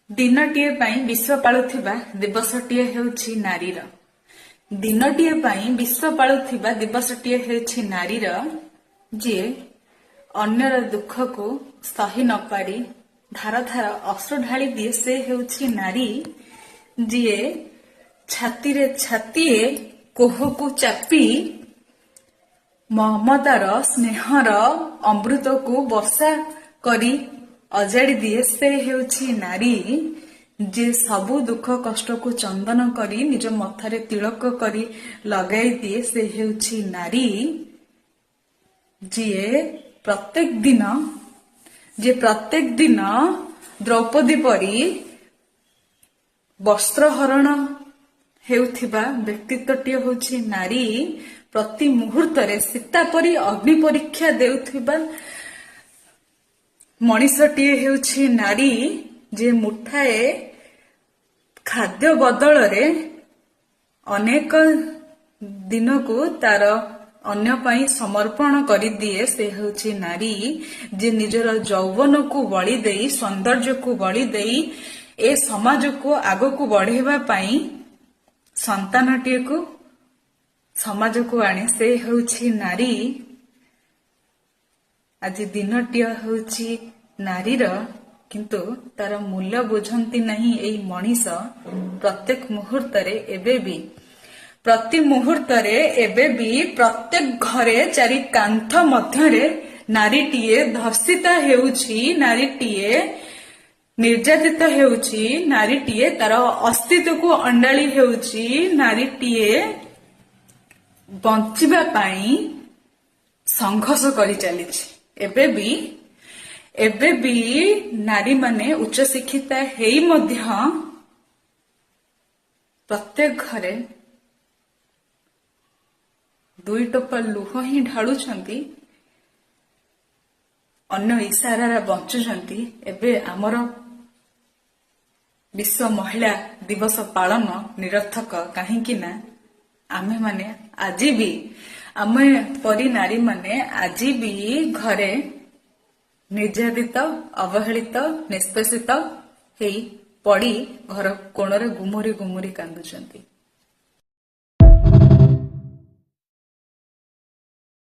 ଦିନଟିଏ ପାଇଁ ବିଶ୍ୱ ପାଳୁଥିବା ଦିବସଟିଏ ହେଉଛି ନାରୀର। ଦିନଟିଏ ପାଇଁ ବିଶ୍ୱ ପାଳୁଥିବା ଦିବସଟିଏ ହେଉଛି ନାରୀର, ଯିଏ ଅନ୍ୟର ଦୁଃଖକୁ ସହି ନପାରି ଧାର ଧାର ଅଶ୍ରୁ ଢାଳି ଦିଏ, ସେ ହେଉଛି ନାରୀ। ଯିଏ ଛାତିରେ ଛାତିଏ କୋହକୁ ଚାପି ମମତାର ସ୍ନେହର ଅମୃତକୁ ବର୍ଷା କରି ଅଜାଡ଼ି ଦିଏ, ସେ ହେଉଛି ନାରୀ। ଯିଏ ସବୁ ଦୁଃଖ କଷ୍ଟକୁ ଚନ୍ଦନ କରି ନିଜ ମଥାରେ ତିଳକ କରି ଲଗାଇ ଦିଏ, ସେ ହେଉଛି ନାରୀ। ଯିଏ ପ୍ରତ୍ୟେକ ଦିନ ଦ୍ରୌପଦୀ ପରି ବସ୍ତ୍ରହରଣ ହେଉଥିବା ବ୍ୟକ୍ତିତ୍ୱଟିଏ ହେଉଛି ନାରୀ। ପ୍ରତି ମୁହୂର୍ତ୍ତରେ ସୀତା ପରି ଅଗ୍ନି ପରୀକ୍ଷା ଦେଉଥିବା ମଣିଷଟିଏ ହେଉଛି ନାରୀ। ଯିଏ ମୁଠାଏ ଖାଦ୍ୟ ବଦଳରେ ଅନେକ ଦିନକୁ ତାର ଅନ୍ୟ ପାଇଁ ସମର୍ପଣ କରିଦିଏ, ସେ ହେଉଛି ନାରୀ। ଯିଏ ନିଜର ଯୌବନକୁ ବଳି ଦେଇ, ସୌନ୍ଦର୍ଯ୍ୟକୁ ବଳି ଦେଇ ଏ ସମାଜକୁ ଆଗକୁ ବଢେଇବା ପାଇଁ ସନ୍ତାନଟିଏକୁ ସମାଜକୁ ଆଣେ, ସେ ହେଉଛି ନାରୀ। ଆଜି ଦିନଟିଏ ହେଉଛି ନାରୀର, କିନ୍ତୁ ତାର ମୂଲ୍ୟ ବୁଝନ୍ତି ନାହିଁ ଏଇ ମଣିଷ। ପ୍ରତ୍ୟେକ ମୁହୂର୍ତ୍ତରେ ଏବେ ବି, ପ୍ରତି ମୁହୂର୍ତ୍ତରେ ଏବେ ବି ପ୍ରତ୍ୟେକ ଘରେ ଚାରି କାନ୍ଥ ମଧ୍ୟରେ ନାରୀଟିଏ ଧର୍ଷିତା ହେଉଛି, ନାରୀଟିଏ ନିର୍ଯାତିତ ହେଉଛି, ନାରୀଟିଏ ତାର ଅସ୍ତିତ୍ୱକୁ ଅଣ୍ଡାଳି ହେଉଛି, ନାରୀଟିଏ ବଞ୍ଚିବା ପାଇଁ ସଂଘର୍ଷ କରି ଚାଲିଛି। ଏବେ ବି ନାରୀମାନେ ଉଚ୍ଚଶିକ୍ଷିତା ହେଇ ମଧ୍ୟ ପ୍ରତ୍ୟେକ ଘରେ ଦୁଇ ଟୋପା ଲୁହ ହିଁ ଢାଳୁଛନ୍ତି, ଅନ୍ୟ ଇସାରାରେ ବଞ୍ଚୁଛନ୍ତି। ଏବେ ଆମର ବିଶ୍ୱ ମହିଳା ଦିବସ ପାଳନ ନିରର୍ଥକ, କାହିଁକି ନା ଆମେମାନେ ଆଜି ବି, ଆମେ ପରି ନାରୀମାନେ ଆଜି ବି ଘରେ ନିର୍ଯାତିତ, ଅବହେଳିତ, ନିଷ୍ପେଷିତ ହେଇ ପଡି ଘର କୋଣରେ ଗୁମୁରି ଗୁମୁରି କାନ୍ଦୁଛନ୍ତି।